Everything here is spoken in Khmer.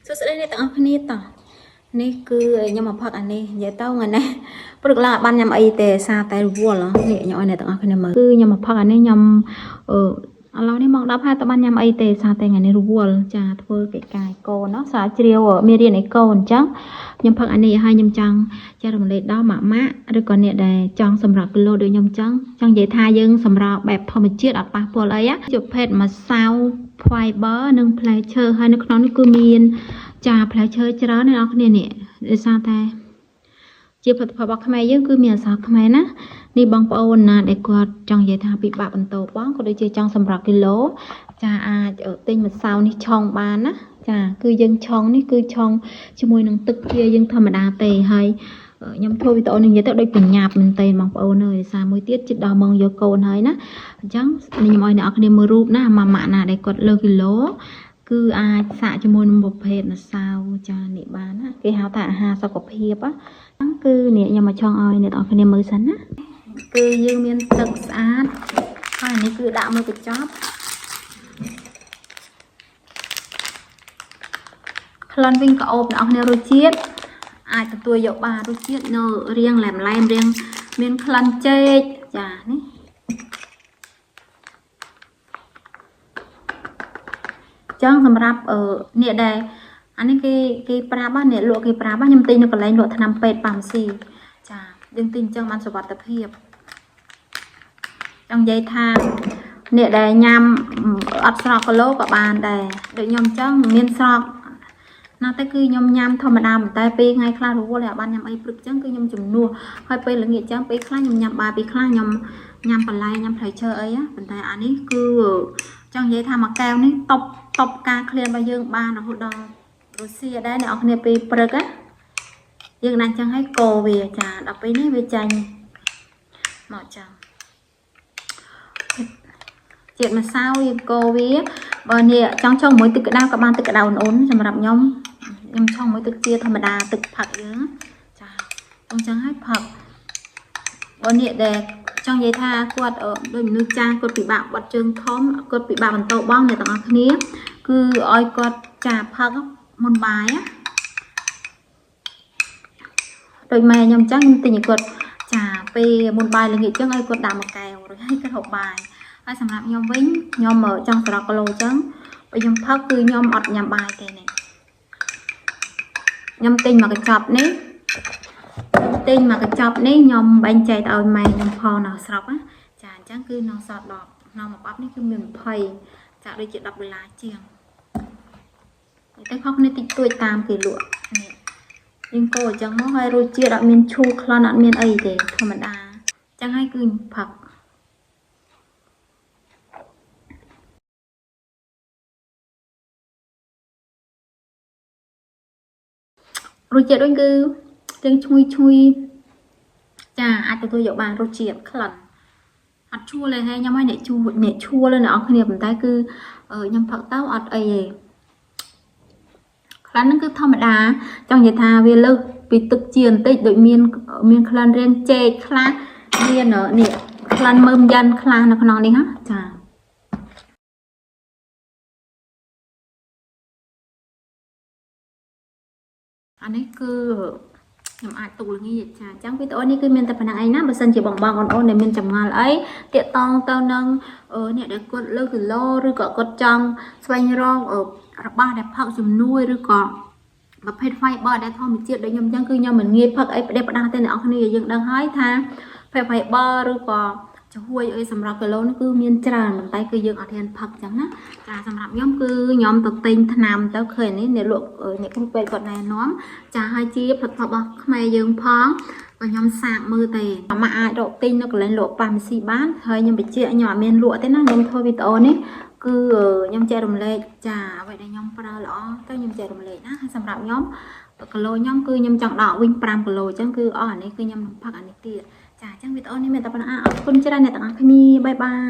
សួស្តីអ្នកទាំងអស់គ្នាតោះនេះគឺខ្ញុំមកផឹកអានេះនិយាយទៅថ្ងៃនេះព្រឹកឡើងអត់បានញ៉ាំអីទេសារតែរវល់ហ៎នេះខ្ញុំឲ្យអ្នកទាំងអស់គ្នាមើលគឺខ្ញុំមកផឹកអានេះខ្ញុំអឺឥឡូវនេះម៉ោង10ហើយតបានញ៉ាំអីទេសារតែថ្ងៃនេះរវល់ចាធ្វើកិច្ចការឲ្យកូនណោះសារជ្រាវមានរៀនឲ្យកូនអញ្ចឹងខ្ញុំផឹកអានេះឲ្យខ្ញុំចង់ចែករំលែកដល់ម៉ាក់ម៉ាក់ឬក៏អ្នកដែលចង់សម្រាប់គីឡូដូចខ្ញុំចង់ចង់និយាយថាយើងសម្រាប់បែបធម្មជាតិអត់ប៉ះពាល់អីណាជាប្រភេទម្សៅ fiber និងផ្លែឈើហើយនៅក្នុងនេះគឺមាន ចាផ្លែឈើច្រើនអ្នកនរគ្នានេះដោយសារតែ ជាផលិតផលរបស់ខ្មែរយើងគឺមានអក្សរខ្មែរណានេះបងប្អូនណាដែលគាត់ចង់និយាយថាពិបាកបន្តបងក៏ដូចជាចង់សម្រាប់គីឡូចាអាចទិញម្សៅនេះឆុងបានណាចាគឺយើងឆុងនេះគឺឆុងជាមួយនឹងទឹកជាយើងធម្មតាទេហើយខ្ញុំធ្វើវីដេអូនេះនិយាយទៅដូចបញ្ញាប់មែនទែនបងប្អូនអើយដោយសារមួយទៀតជិតដល់ម៉ោងយកកូនហើយណាអញ្ចឹងខ្ញុំឲ្យអ្នកនរគ្នាមើលរូបណាម៉ាម៉ាក់ណាដែលគាត់លើគីឡូគឺអាចសាកជាមួយនឹងប្រភេទម្សៅចានេះបានណាគេហៅថាអាហារសុខភាពហ្នឹងគឺនេះខ្ញុំមកចង់ឲ្យអ្នកនរគ្នាមើលសិនណាគឺយើងមានទឹកស្អាតហើយនេះគឺដាក់មួយកញ្ចប់ក្លិនវិញក៏អូបអ្នកនរគ្នារសជាតិអាចទទួលយកបានរសជាតិនៅរាងឡែមឡែមរាងមានក្លិនចេកចានេះចឹងសម្រាប់អ្នកដែលអានេះគេគេប្រាប់អ្នកលក់គេប្រាប់ខ្ញុំទិញនៅកន្លែងលក់ថ្នាំពេទ្យប៉ាម៉ាស៊ីចាយើងទិញអញ្ចឹងបានសុវត្ថិភាពចង់និយាយថាអ្នកដែលញ៉ាំអត់ស្រកគីឡូក៏បានដែរដូចខ្ញុំអញ្ចឹងមានស្រកណាតែគឺខ្ញុំញ៉ាំធម្មតាតែពេលថ្ងៃខ្លះរវល់តែអត់បានញ៉ាំអីព្រឹកអញ្ចឹងគឺខ្ញុំជំនួសហើយពេលល្ងាចអញ្ចឹងពេលខ្លះខ្ញុំញ៉ាំបាយពេលខ្លះខ្ញុំញ៉ាំបន្លែញ៉ាំផ្លែឈើអីប៉ុន្តែអានេះគឺចង់និយាយថាមួយកែវនេះតបតបការឃ្លានរបស់យើងបានរហូតដល់រុស្ស៊ីដែរអ្នកនរគ្នាពេលព្រឹកណាយើងណាស់ចឹងហើយកោវាចាដល់ពេលនេះវាចាញ់មកចឹងជាតិម្សៅយើងកូរវាបើនេះចង់ឆុងមួយទឹកក្តៅក៏បានទឹកក្តៅអ៊ុនៗសម្រាប់ខ្ញុំខ្ញុំឆុងមួយទឹកជាធម្មតាទឹកផឹកយើងចាអញ្ចឹងហើយផឹកបើនេះដែលចង់និយាយថាគាត់ដូចមនុស្សចាស់គាត់ពិបាកបត់ជើងធំគាត់ពិបាកបន្តបងអ្នកទាំងអស់គ្នាគឺឲ្យគាត់ចាផឹកមុនបាយណាដូចម៉ែខ្ញុំអញ្ចឹងខ្ញុំទិញឲ្យគាត់ចាពេលមុនបាយល្ងាចអញ្ចឹងឲ្យគាត់ដាក់មួយកែវរួចហើយគាត់ហូបបាយហើយសម្រាប់ខ្ញុំវិញខ្ញុំចង់ស្រកគីឡូអញ្ចឹងបើខ្ញុំផឹកគឺខ្ញុំអត់ញ៉ាំបាយទេនេះខ្ញុំទិញមកកញ្ចប់នេះទិញមកកញ្ចប់នេះខ្ញុំបែងចែកឲ្យម៉ែខ្ញុំផងនៅស្រុកណាចាអញ្ចឹងគឺនៅសល់10ក្នុងមួយបបនេះគឺមាន20ចាដូចជា10ដុល្លារជាងតែខុសគ្នាតិចតួចតាមគេលក់នេះយើងកូរអញ្ចឹងមកហើយរសជាតិអត់មានឈូក្លិនអត់មានអីទេធម្មតាអញ្ចឹងហើយគឺផឹករសជាតិវិញគឺទាំងឈ្ងុយឈ្ងុយចាអាចទទួលយកបានរសជាតិក្លិនអត់ឈួលទេហើយខ្ញុំឲ្យអ្នកជូអ្នកឈួលអ្នកនរគ្នាប៉ុន្តែគឺខ្ញុំផឹកទៅអត់អីទេក្លិនហ្នឹងគឺធម្មតាចង់និយាយថាវាលើសពីទឹកជាបន្តិចដូចមានមានក្លិនរាងចេកខ្លះមាននេះក្លិនមើមយ៉ាន់ខ្លះនៅក្នុងនេះហ៎ចាអានេះគឺខ្ញុំអាចទុកល្ងាចចាអញ្ចឹងវីដេអូនេះគឺមានតែប៉ុណ្្នឹងឯងណាបើសិនជាបងបងអូនៗដែលមានចម្ងល់អីតាកតងទៅនឹងអ្នកដែលគាត់លើគីឡូឬក៏គាត់ចង់ស្វែងរករបស់ដែលផឹកជំនួយឬក៏ប្រភេទ fiber ដែលធម្មជាតិដូចខ្ញុំអញ្ចឹងគឺខ្ញុំមិនងាយផឹកអីផ្ដេសផ្ដាស់ទេអ្នកនរគ្នាយើងដឹងហើយថាប្រភេទ fiber ឬក៏ចំហួយអីសម្រាប់គីឡូនេះគឺមានច្រើនប៉ុន្តែគឺយើងអត់ហ៊ានផឹកអញ្ចឹងណាចាសម្រាប់ខ្ញុំគឺខ្ញុំទៅទិញថ្នាំទៅឃើញនេះអ្នកលក់អ្នកគ្រូពេទ្យគាត់ណែនាំចាហើយជាផលិតផលរបស់ខ្មែរយើងផងក៏ខ្ញុំសាកមើលទេម៉ាក់អាចរកទិញនៅកន្លែងលក់ប៉ាម៉ាស៊ីបានហើយខ្ញុំបញ្ជាក់ខ្ញុំអត់មានលក់ទេណាខ្ញុំធ្វើវីដេអូនេះគឺខ្ញុំចែករំលែកចាអ្វីដែលខ្ញុំប្រើល្អទៅខ្ញុំចែករំលែកណាហើយសម្រាប់ខ្ញុំគីឡូខ្ញុំគឺខ្ញុំចង់ដកវិញ5គីឡូអញ្ចឹងគឺអស់អានេះគឺខ្ញុំនឹងផឹកអានេះទៀតចាអញ្ចឹងវីដេអូនេះមានតែប៉ុណ្្នឹងអរគុណច្រើនអ្នកទាំងអស់គ្នាបាយបាយ។